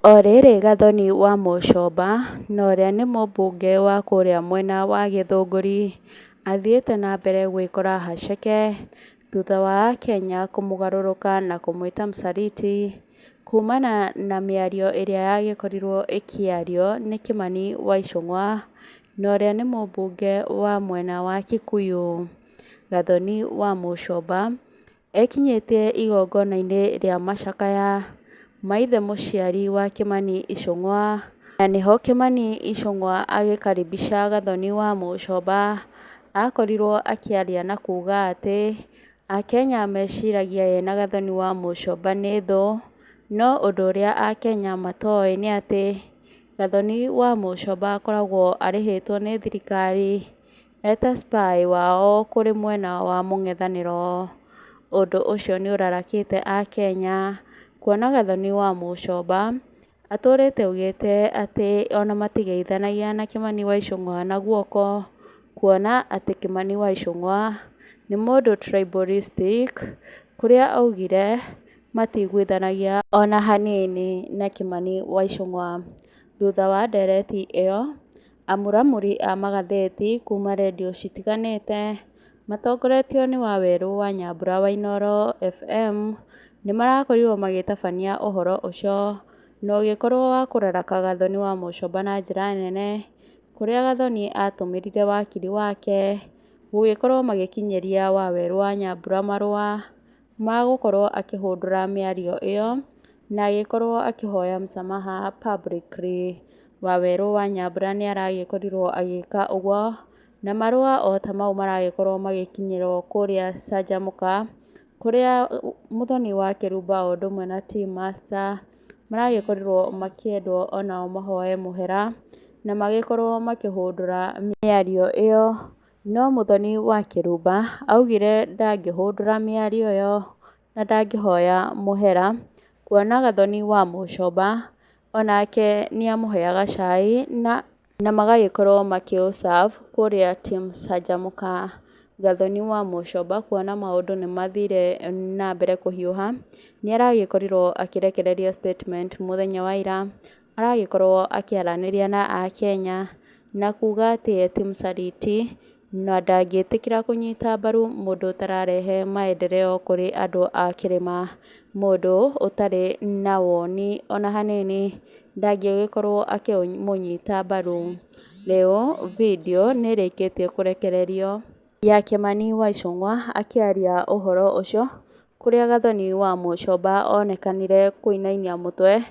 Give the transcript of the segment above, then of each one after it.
O rĩrĩ Gathoni wa Mũchomba, na ũrĩa nĩ mũbunge wa kũrĩa mwena wa Gĩthũngũri, athiĩte na mbere gwĩkora haceke, thutha wa akenya kũmũgarũrũka na kũmwĩta msaliti, kumana na mĩario ĩrĩa yagĩkorirwo ĩkĩario nĩ Kĩmani wa Ichung'wa, na ũrĩa nĩ mũbunge wa mwena wa Kikuyu. Gathoni wa Mũchomba, ekinyĩtie igongona-inĩ rĩa macakaya ma ithe mũciari wa Kĩmani Ichung'wa, na nĩho Kĩmani Ichung'wa agĩkaribisha Gathoni wa Mũchomba, akorirwo akĩaria na kuga atĩ, akenya meciragia ye na Gathoni wa Mũchomba nĩ thũ, no ũndũ ũrĩa akenya matoĩ nĩ atĩ, Gathoni wa Mũchomba akoragwo arĩhĩtwo nĩ thirikari eta spy wao kũrĩ mwena wa mũng'ethanĩro. Ũndũ ũcio nĩ ũrarakĩte akenya, kuona Gathoni wa Mũchomba atũrĩte augĩte atĩ ona matigeithanagia na Kĩmani wa Ichung'wa na guoko, kuona atĩ Kĩmani wa Ichung'wa nĩ mũndũ tribalistic, kũrĩa augire matiguithanagia ona hanini na Kĩmani wa Ichung'wa. Thutha wa ndereti ĩyo, amuramuri a magathĩti kuma rendio citiganĩte, matongoretio nĩ Wawerũ wa Nyambura wa Inooro FM, nĩ marakorirwo magĩtabania ũhoro ũcio, na ũgĩkorwo wa kũraraka Gathoni wa Mũchomba na njĩra nene, kũrĩa Gathoni atũmĩrire wakiri wake, gũgĩkorwo magĩkinyĩria Wawerũ wa Nyambura marũa, ma gũkorwo akĩhũndũra mĩario ĩyo, na agĩkorwo akĩhoya msamaha publicly. Wawerũ wa Nyambura nĩ aragĩkorirwo agĩka ũguo, na marũa o ta mau maragĩkorwo magĩkinyĩrwo kũrĩa Canjamũka, kũrĩa Mũthoni wa Kĩrumba o ũndũ ũmwe na Team Master, maragĩkorirwo makĩendwo onao mahoe mũhera, na magĩkorwo makĩhũndũra mĩario ĩyo, no Mũthoni wa Kĩrumba augire ndangĩhũndũra mĩario ĩyo, na ndangĩhoya mũhera, kuona Gathoni wa Mũchomba onake nĩ amũheaga cai na magagĩkorwo makĩ ũ serve kũrĩa Team Canjamũka. Gathoni wa Mũchomba kuona maũndũ nĩ mathire na mbere kũhiũha, nĩ aragĩkorirwo akĩrekereria statement mũthenya wa ira, aragĩkorwo akĩaranĩria na akenya na kuga atĩ ye ti msaliti na ndangĩtĩkĩra kũnyita mbaru mũndũ ũtararehe maendeleo kũrĩ andũ a kĩrĩma, mũndũ ũtarĩ na woni ona hanini ndangĩgĩkorwo akĩmũnyita mbaru. Rĩu video nĩ ĩrĩkĩtie kũrekererio ya Kĩmani wa Ichung'wa akĩaria ũhoro ũcio, kũrĩa Gathoni wa Mũchomba onekanire kũinainia mũtwe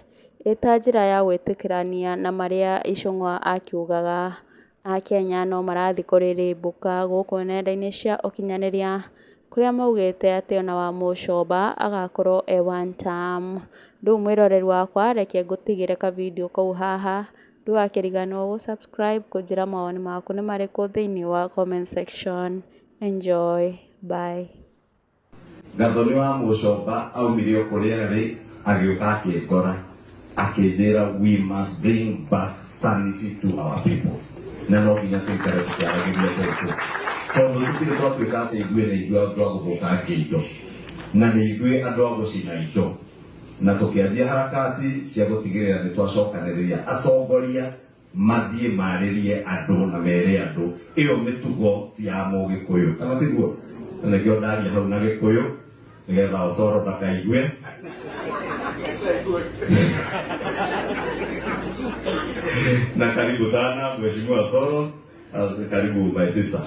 ĩta njĩra ya gwĩtĩkĩrania na marĩa Ichung'wa akiugaga. Akenya no marathiĩ kũrĩrĩmbũka gũkũ nenda-inĩ cia ũkinyanĩria, kũrĩa maugĩte atĩ ona wa Mũchomba agakorwo e one term. Rĩu mwĩroreri wakwa reke ngũtigĩre ka video kau haha, ndũgakĩriganĩrwo gũ subscribe, kũnjĩra mawoni maku nĩ marĩkũ thĩiniĩ wa comment section. Enjoy, bye. Gathoni wa Mũchomba aumire o kũrĩa arĩ agĩũka akĩngora akĩnjĩra we must bring back sanity to our people na no nginya tũikare tũkĩaragĩria gũkũ tondũ tũtirĩ twatuĩka atĩ ithuĩ nĩ ithuĩ andũ a gũthũkangia indo na nĩ ithuĩ andũ a gũcina indo na tũkĩanjia harakati cia gũtigĩrĩra nĩ twacokanĩrĩria atongoria mathiĩ marĩrie andũ na mere andũ ĩyo mĩtugo ti ya mũgĩkũyũ kana tiguo? Na nĩkĩo ndaria hau na gĩkũyũ nĩgetha Osoro ndakaigue. Na karibu sana Mheshimiwa Osoro, karibu my sister.